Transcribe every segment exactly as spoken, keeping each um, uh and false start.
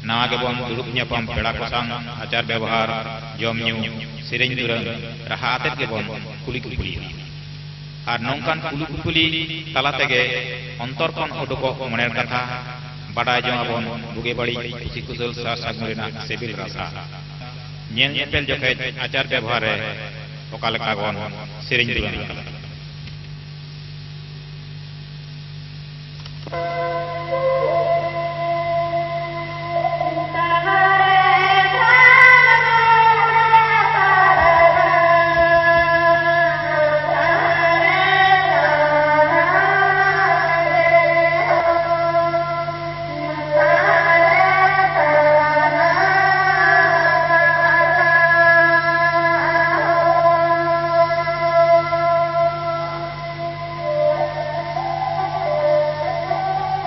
ᱱᱟᱣᱟ ᱜᱮᱵᱚᱱ ᱫᱩᱲᱩᱵ ᱧᱟᱯᱟᱢ ᱯᱮᱲᱟ ᱠᱚ ᱥᱟᱶ ᱟᱪᱟᱨ ᱵᱮᱵᱚᱦᱟᱨ, ᱡᱚᱢ ᱧᱩ, ᱥᱮᱨᱮᱧ ᱫᱩᱨᱟᱹᱝ, ᱨᱟᱦᱟ ᱟᱛᱮᱫ ᱜᱮᱵᱚᱱ ᱠᱩᱞᱤ ᱠᱩᱯᱩᱞᱤᱭᱟ᱾ ᱟᱨ ᱱᱚᱝᱠᱟᱱ ᱠᱩᱞᱤ ᱠᱩᱯᱩᱞᱤ ᱛᱟᱞᱟ ᱛᱮᱜᱮ ᱚᱱᱛᱚᱨ ᱠᱷᱚᱱ ᱩᱰᱩᱠᱚᱜ ᱢᱚᱱᱮᱨ ᱠᱟᱛᱷᱟ, ᱵᱟᱰᱟᱭ ᱡᱚᱝ ᱟᱵᱚᱱ ᱵᱩᱜᱤ ᱵᱟᱹᱲᱤᱡ, ᱠᱩᱥᱤ ᱠᱩᱥᱟᱹᱞ, ᱥᱟᱨ ᱥᱟᱹᱜᱩᱱ ᱨᱮᱱᱟᱜ ᱥᱤᱵᱤᱞ ᱨᱟᱥᱟ᱾ ᱧᱮᱞ ᱧᱮᱯᱮᱞ ᱡᱚᱠᱷᱮᱡ ᱟᱪᱟᱨ ᱵᱮᱵᱚᱦᱟᱨ ᱨᱮ ᱚᱠᱟ ᱞᱮᱠᱟ ᱵᱚᱱ ᱥᱮᱨᱮᱧ ᱫᱩᱨᱟᱹᱝ ᱟᱠᱟᱱᱟ᱾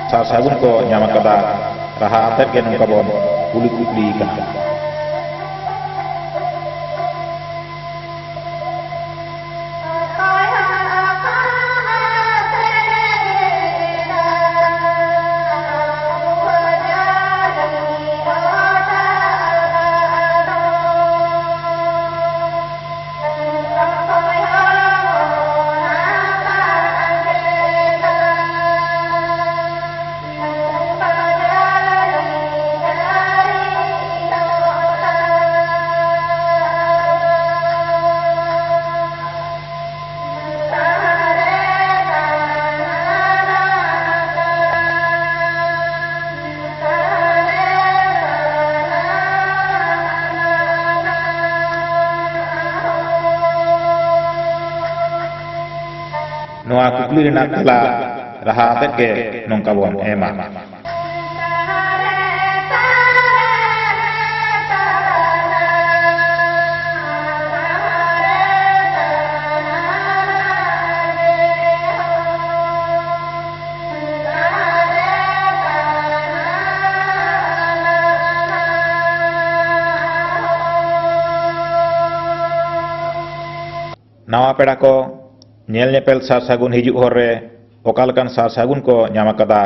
ᱥᱟᱨ ᱥᱟᱹᱜᱩᱱ ᱠᱚ ᱧᱟᱢ ᱟᱠᱟᱫᱟ᱾ ᱨᱟᱦᱟ ᱟᱛᱮᱫ ᱜᱮ ᱱᱚᱝᱠᱟ ᱵᱚᱱ ᱠᱩᱞᱤ ᱠᱩᱯᱞᱤ ᱠᱟᱱᱟ᱾ ᱱᱚᱣᱟ ᱠᱩᱠᱞᱤ ᱨᱮᱱᱟᱜ ᱛᱮᱞᱟ ᱨᱟᱦᱟ ᱟᱛᱮᱫ ᱜᱮ ᱱᱚᱝᱠᱟ ᱵᱚᱱ ᱮᱢᱟ᱾ ᱱᱟᱣᱟ ᱯᱮᱲᱟ ᱠᱚ ᱧᱮᱞ ᱧᱮᱯᱮᱞ ᱥᱟᱨ ᱥᱟᱹᱜᱩᱱ ᱦᱤᱡᱩᱜ ᱦᱚᱨ ᱨᱮ ᱚᱠᱟ ᱞᱮᱠᱟᱱ ᱥᱟᱨ ᱥᱟᱹᱜᱩᱱ ᱠᱚ ᱧᱟᱢ ᱟᱠᱟᱫᱟ,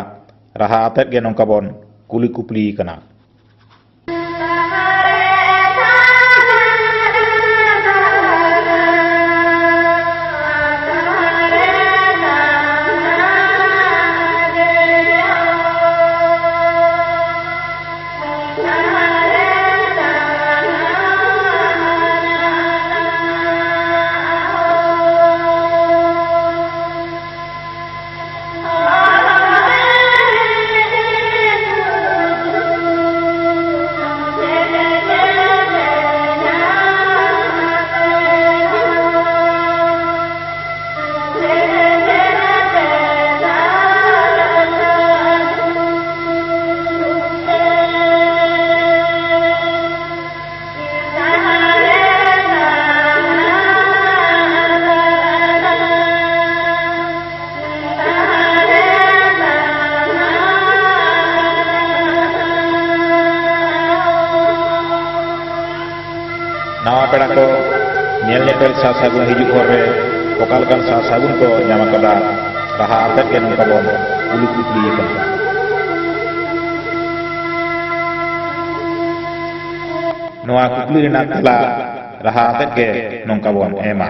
ᱨᱟᱦᱟ ᱟᱛᱮᱫ ᱜᱮ ᱱᱚᱝᱠᱟ ᱵᱚᱱ ᱠᱩᱞᱤ ᱠᱩᱯᱞᱤ ᱠᱟᱱᱟ᱾ ᱯᱮᱲᱟ ᱠᱚ ᱧᱮᱞ ᱧᱮᱯᱮᱞ ᱥᱟᱨ ᱥᱟᱹᱜᱩᱱ ᱦᱤᱡᱩᱜ ᱦᱚᱨ ᱨᱮ ᱚᱠᱟ ᱞᱮᱠᱟᱱ ᱥᱟᱨ ᱥᱟᱹᱜᱩᱱ ᱠᱚ ᱧᱟᱢ ᱟᱠᱟᱫᱟ, ᱨᱟᱦᱟ ᱟᱛᱮᱫ ᱜᱮ ᱱᱚᱝᱠᱟ ᱵᱚᱱ ᱠᱩᱞᱤ ᱠᱩᱯᱞᱤ ᱟᱠᱟᱱᱟ᱾ ᱱᱚᱣᱟ ᱠᱩᱠᱞᱤ ᱨᱮᱱᱟᱜ ᱛᱮᱞᱟ ᱨᱟᱦᱟ ᱟᱛᱮᱫ ᱜᱮ ᱱᱚᱝᱠᱟ ᱵᱚᱱ ᱮᱢᱟ᱾